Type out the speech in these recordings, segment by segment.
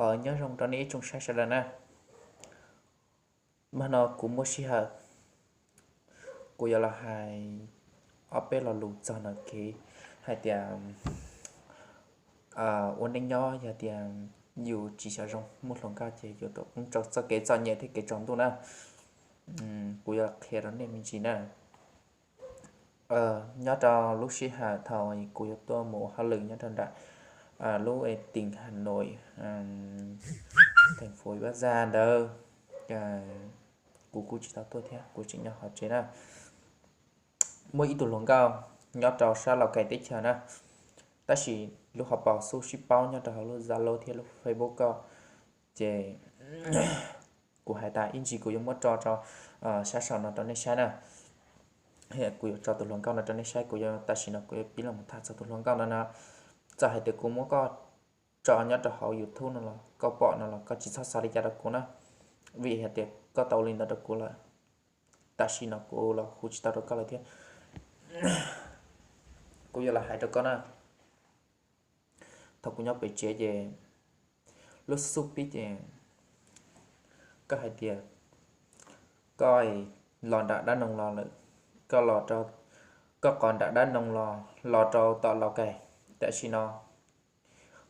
Nyob zoo rau nej ib tsoom saib sawv daws na. Mas no kuv muaj sij hawm, kuv yuav los hais ob peb lo lus txog no kev hais tias ua neej nyob yog tias yus tsis xyaw zoo muaj hluas nkauj ces yus tus qoob rau txoj kev txom nyem thiab kev tsaus ntuj na. Kuv yuav qhia rau nej me ntsis na. Nyob rau lub sij hawm thaum kuv yuav tuaj mus ua hauj lwm nyob rau nram lub tỉnh Hà Nội, thành phố Bắc Giang ntawd, kuv kuj tsis tau tuaj thiab, kuv tseem nyob hauv tsev na. Muaj ib tug hluas nkauj nyob rau sab Lào Cai teb chaws na, tab sis lub hauv paus xub sib paub nyob rau hauv lub Zalo thiab lub Facebook ko, ces kuv hais tas ib ntsis kuv yuav muab tso rau sab saum no rau nej saib na. Kuv yuav tso tus hluas nkauj no rau nej saib, kuv yuav tam sim no kuv yuav pib los tham txog tus hluas nkauj no no. Txawm hais tias kuv muab koj tso nyob rau hauv YouTube no los koj pom no los koj tsis txhob xav li cas rau kuv na, vim hais tias koj tau ua li ntawd rau kuv lawm. Tam sim no kuv los hu tsis tau rau koj lawm thiab. Kuv yuav los hais rau koj na. Thaum kuv nyob pem tsev ces lub xub pib ces koj hais tias koj los nram Đắk Nông los lawm, koj los, koj qos nram Đắk Nông los, los rau tom Lào Cai, tam sim no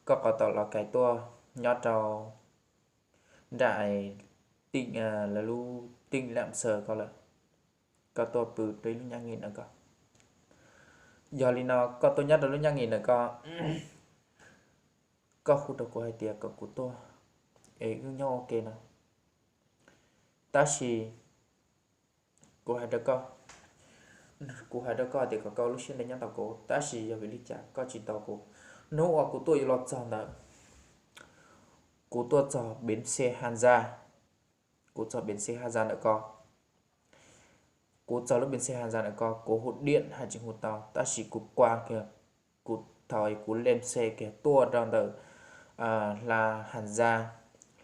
koj qos tom Lào Cai tuaj nyob rau nram lawv lub tỉnh Lạng Sơn ko lawm, koj tuaj pw rau ib lub nyab ngim ntawm ko. Yog li no koj tuaj nyob rau lub nyab ngim ntawm ko, koj hu rau kuv hais tias kom kuv tuaj es wb nyob ua ke no. Tab sis kuv hais rau koj, kuv hais rau koj tias kom koj ua lub siab ntev nyob tos kuv, tab sis yog vim li cas koj tsis tos kuv? Hnub uas kuv tuaj yuav los txog ntawd, kuv tuaj txog bến xe Hà Giang, kuv txog bến xe Hà Giang ntawm ko, kuv txog lub bến xe Hà Giang ntawm ko, kuv hu điện hais tseem hu tau, tab sis kuv qua kiag, kuv thaum kuv lên xe kiag tuaj rau ntawm hla Hà Giang,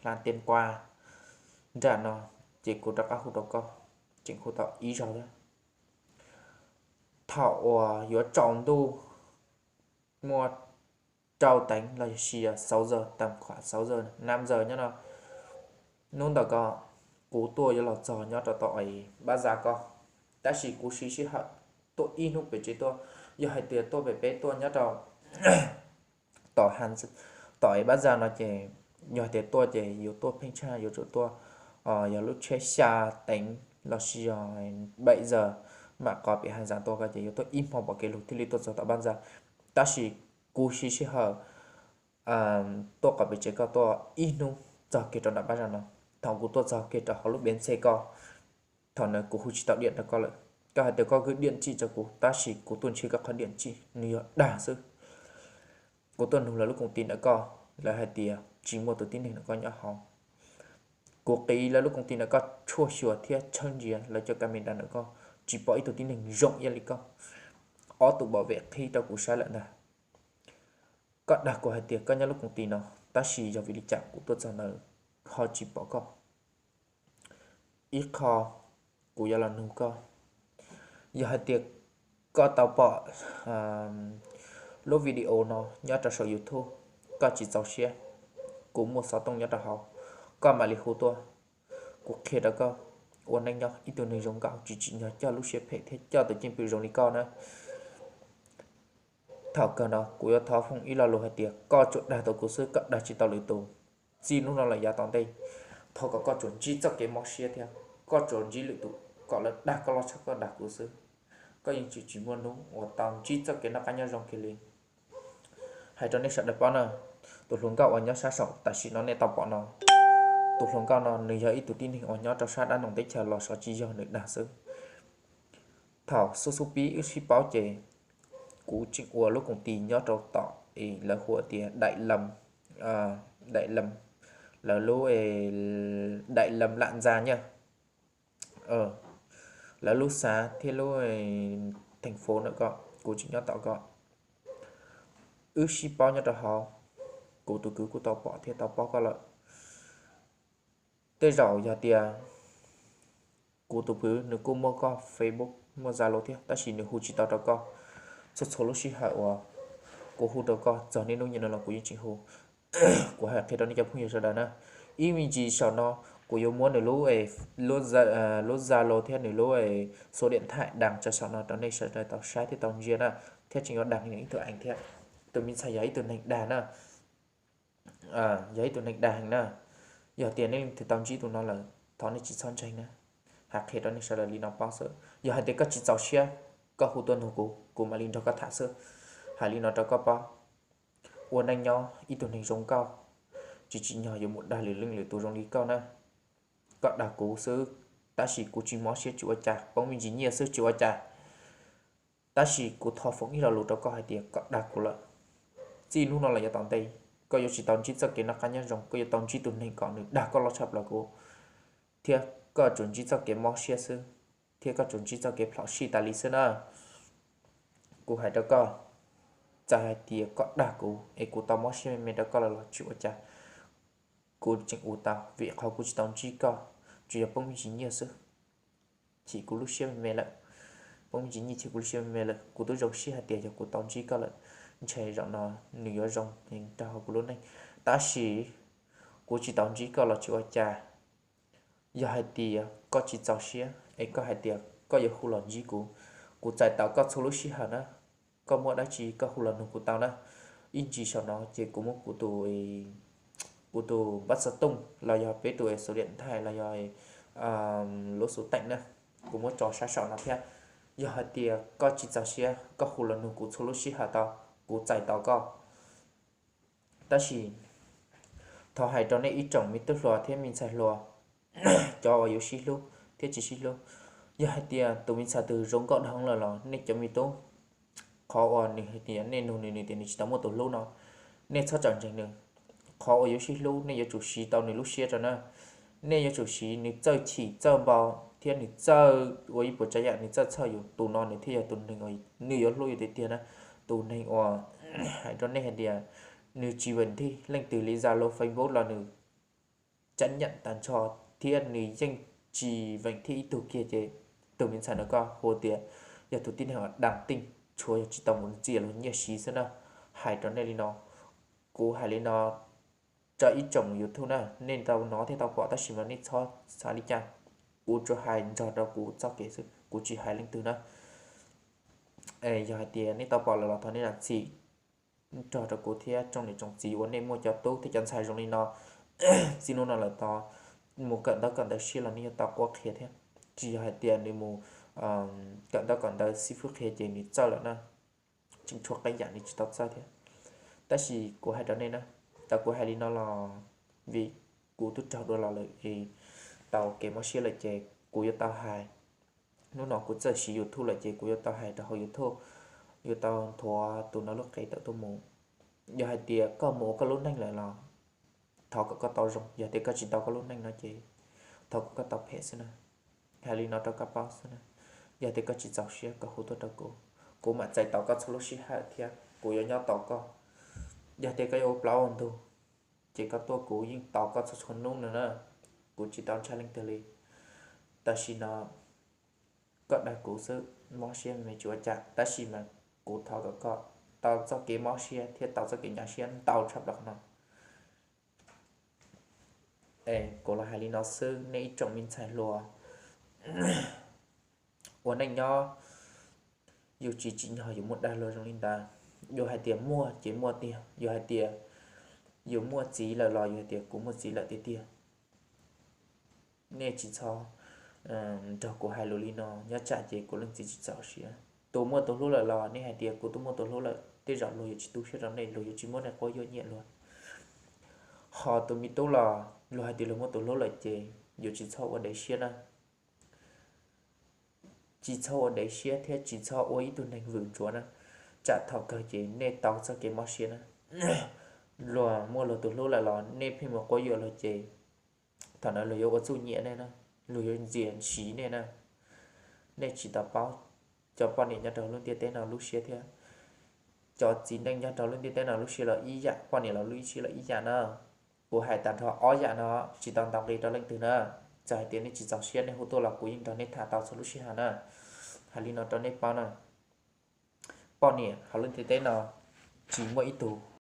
hla Tuyên Quang nram no, ces kuv rov qab hu rau koj, tseem hu tau ib zaug thiab. Thaum uas yuav tsaus ntuj muaj rau teev los sis yog sáu giờ, tầm khoảng sáu giờ, năm giờ nyob no, hnub ntawm ko kuv tuaj yuav los txog nyob rau tom Bab Zaj ko, tab sis kuv siv sij hawm tuaj ib hnub pem tsev tuaj. Yog hais tias tuaj pem peb tuaj nyob rau tom, tom Bab Zaj no ces yog hais tias tuaj ces yuav tuaj pheej tshaj yuav tsum tuaj, yog lub tsheb xya teev los sis yog bảy giờ mam qos pem Hà Giang tuaj ko ces yuav tuaj ib hmo pom kev lug thiaj li tuaj txog tom Bab Zaj. Tab sis kuv siv sij hawm tuaj qos pem tsev koj tuaj ib hnub txog kiag rau nram Bab Zaj no. Thaum kuv tuaj txog kiag rau hauv lub bến xe ko, thaum ntawd kuv hu tsis tau điện rau koj lawm. Koj hais tias koj gửi điện thoại rau kuv, tab sis kuv tuaj ntsib koj qhov điện thoại nws yog dag xwb. Kuv tuaj nug lawv lub công ty ntawm koj, lawv hais tias tsis muaj tus tib neeg ntawm koj nyob hauv. Kuv qiv lawv lub công ty ntawm koj tshuaj xyuas thiab tshawb ntsia lawv cov camera ntawm koj, tsis pom ib tug tib neeg zoo ib yam li koj. Ob tug bảo vệ qhib rau kuv saib lawm ntag. Koj dag kuv hais tias koj nyob lub công ty no, tab sis yog vim li cas kuv tuaj txog ntawd ho tsis pom koj? Ib qho kuv yuav los nug koj, yog hais tias koj tau pom lub video no nyob rau saum YouTube, koj tsis txaus siab, kuv muaj xov tooj nyob rau hauv, koj mam li hu tuaj, kuv qhia rau koj. Ua neej nyob ib tug neeg zoo nkauj tsis tsim nyog coj lub siab phem thiab coj tus cwj pwm zoo li koj na. Thaum kawg no kuv yuav thov foom ib lo lus hais tias koj tsuas dag tau kuv xwb, koj dag tsis tau lwm tus. Txij hnub no los yav tom ntej, thov kom koj tsuas ntsib txoj kev mob siab thiab koj tsuas ntsib lwm tus kom lawv dag koj loj tshaj koj dag kuv xwb. Koj yeej tsis tsis muaj hnub uas tau ntsib txoj kev noj qab nyob zoo kiag li. Hais rau nej sawv daws paub na, tus hluas nkauj uas nyob sab saum tam sim no nej tau pom no, tus hluas nkauj no nws yog ib tug tib neeg uas nyob rau sab dab noog teb chaws los xyov tsis yog nws dag xwb. Thaum xub xub pib wb sib paub ces kuv tseem ua lub koom ti nyob rau tom es lawv hu tias Daim Lam, Daim Lam, lawv lub Daim Lam Lam Ntxa Nyaj, lawv lub xav thiab lub theem fauv ntawm ko, kuv tseem nyob tom ko. Wb sib paub nyob rau hauv, kuv tus kwv kuj tau pom thiab tau paub koj lawm. Tej zaum yog tias kuv tus kwv nws kuj muaj koj Facebook muaj Zalo thiab tab sis nws hu tsis tau rau koj. Txhua txhua lub sij hawm uas kuv hu rau koj txog niaj hnub nim no los kuv yeej tseem hu. Kuv hais qhia rau nej cov phooj ywg sawv daws na, ib me ntsis saum no kuv yuav muab nws lub, lub Zalo thiab nws lub xuv diam thaim dam tso saum no rau nej sawv daws tau saib thiab tau ntsia na, thiab tseem yuav dam nws ib tug eev thiab. Tus me ntxhais yog ib tug neeg dag na, yog ib tug neeg dag heev na. Yog tias nej leej twg tau ntsib tus no lawm, thov nej tsis txhob ntseeg na. Hais qhia rau nej sawv daws li no paub xwb, yog hais tias koj tsis txaus siab, koj hu tuaj nug kuv, kuv mam li nrog koj tham xwb. Hais li no rau koj paub, ua neej nyob ib tug neeg zoo nkauj, tsis tsim nyog yuav mus dag lwm leej lwm tus zoo li koj na. Koj dag kuv xwb, tab sis kuv tsis mob siab tsis ua cas, poob me ntsis nyiaj xwb tsis ua cas, tab sis kuv thov foom ib lo lus rau koj hais tias koj dag kuv lawm, txij hnub no los yav tom ntej, koj yuav tsis tau ntsib txoj kev noj qab nyob zoo, koj yuav tau ntsib tus neeg kom nws dag koj loj tshaj plaws kuv, thiab koj tsuas ntsib txoj kev mob siab xwb, thiab koj tsuas ntsib txoj kev plhom sij tas li xwb na. Kuv hais rau koj, txawm hais tias koj dag kuv es kuv tau mob siab me me rau koj lawm los tsis ua cas, kuv tseem ua tau, vim qhov kuv tsis tau ntsib koj, tsuas yog poob me ntsis nyiaj xwb, chim kuv lub siab me me lawm. Poob me ntsis nyiaj chim kuv lub siab me me lawm, kuv twb zoo siab hais tias yog kuv tau ntsib koj lawm, ntshe zaum no nws yuav zoo heev rau hauv kuv lub neej. Tab sis kuv tsis tau ntsib koj los tsis ua cas, yog hais tias koj tsis txaus siab es koj hais tias koj yuav hu los ntsib kuv, kuv txais tau koj txhua lub sij hawm na. Koj muaj dab tsi koj hu los nug kuv tau na. Ib ntsis saum no ces kuv muab kuv tus, kuv tus npawb xov tooj los yog peb tus xuv diam thaim los yog lub xuv teem na, kuv muab tso sab saum no thiab. Yog hais tias koj tsis txaus siab koj hu los nug kuv txhua lub sij hawm tau, kuv txais tau koj. Tab sis thov hais rau nej ib tsoom me tub hluas thiab me ntxhais hluas, cov uas yuav sib hlub thiab tsis sib hlub, yog hais tias tus me ntxhais twg zoo nkauj dhau lawm los nej cov me tub, qhov uas nws hais tias nej nug nws, nws tias nws tsis tau muaj tus hlub no, nej txhob txawm ntseeg nws. Qhov uas yuav sib hlub nej yuav tsum siv tau nws lub siab rau na. Nej yuav tsum siv nws txawj chim txawj npau thiab nws txawj ua ib puas tsav yam, nws txawj txhawj yus, tus no nws thiaj yog tus neeg uas nws yuav hlub yus tiag tiag na. Tus neeg uas hais rau nej hais tias nws tsis veem thij leej twg li, Zalo, Facebook los nws cab nyam tag nrho, thiab nws yeej tsis veem thij ib tug kiag ces tus me ntxhais no koj hu tias yog tus tib neeg uas dam teej, tshuav yog tsis tau mus ntxias luag nyiaj siv xwb na. Hais rau nej li no, kuv hais li no rau ib tsoom YouTube na, nej tau hnov thiab tau pom tab sis mas nej txhob xav li cas. Kuv tsuas hais nrog rau kuv txoj kev xwb, kuv tsis hais leej twg na. Yog hais tias nej tau pom lawm los thov nej zam txim nrog rau kuv thiab tsoom niam tsoom txiv uas nej muaj cov tub thiab cov ntxhais zoo li no. Txij hnub no lawm tod mus kawm ntaub kawm ntawv siab los nej yuav tau quaj qhia thiab. Tsis yog hais tias nws mus kawm ntaub kawm ntawv xib fwb qhia ces nws txawj lawm na, tseem tshuav qee yam nws tsis tau txawj thiab. Tab sis kuv hais rau nej na, tau kuv hais li no los vim kuv twb raug dua los lawm es tau kev mob siab lawm ces kuv yuav tau hais. Hnub no kuv txawj siv YouTube lawm ces kuv yuav tau hais rau hauv YouTube, yuav tau nthuav tus no lub qe tawm tuaj mus. Yog hais tias koj mus ua koj lub neej lawm los thov kom koj tau zoo, yog tias koj tsis tau koj lub neej no ces thov kom koj tau phem xwb na. Hais li no rau koj paub xwb na, yog tias koj tsis txaus siab koj hu tuaj rau kuv, kuv mam txais tau koj txhua lub sij hawm thiab kuv yuav nyob tos koj. Yog tias koj yuav ua plaub ua ntug ces koj tuaj kuv yeej tos koj txhua txhua hnub no na, kuv tsis tau ntshai leej twg li. Tam sim no koj dag kuv xwb, mob siab me tsis ua cas, tab sis mas kuv thov kom koj tau txoj kev mob siab thiab tau txoj kev nyuaj siab ntau tshaj plaws no. Es kuv los hais li no xwb, nej ib tsoom me ntxhais hluas, ua neej nyob yus tsis tsim nyog yuav muaj dag luag zoo li ntawd. Yus hais tias muaj ces muaj tiag, yus hais tias yus muaj txiv lawm los yus hais tias kuv muaj txiv lawm tiag tiag. Nej tsis txhob nrog kuv hais lus li no, nyob tsam ces kuv leej txiv tsis txaus siab. Tus muaj tus hlub lawm los nej hais tias kuv twb muaj tus hlub lawm, tej zaum luag yuav tsis tu siab rau nej, luag yuav tsis muab nej quab yuam nyiam luag. Ho tus me tub los luag hais tias luag muaj tus hlub lawm ces yus tsis txhob ua dev siab na. Tsis txhob ua dev siab thiab tsis txhob ua ib tug neeg vwm ntsuav na, tsam thaum kawg ces nej tau txoj kev mob siab na. Luag muaj luag tus hlub lawm los nej pheej mus quab yuam luag ces thaum ntawd luag yuav ua txuj nyiam nej na, luag yuav ntxias siv nej na. Nej tsis tau paub cov poj niam nyob rau lub ntiaj teb no lub siab thiab cov txiv neej nyob rau lub ntiaj teb no lub siab los ib yam, poj niam los lub siab los ib yam na. Kuv hais tag nrho ob yam no tsis tau ntaus nqi rau leej twg na. Txawm hais tias nej tsis txaus siab nej hu tuaj los kuv yeej nrog nej tham tau txhua lub sij hawm na. Hais li no rau nej paub na, poj niam hauv lub ntiaj teb no tsis muaj ib tug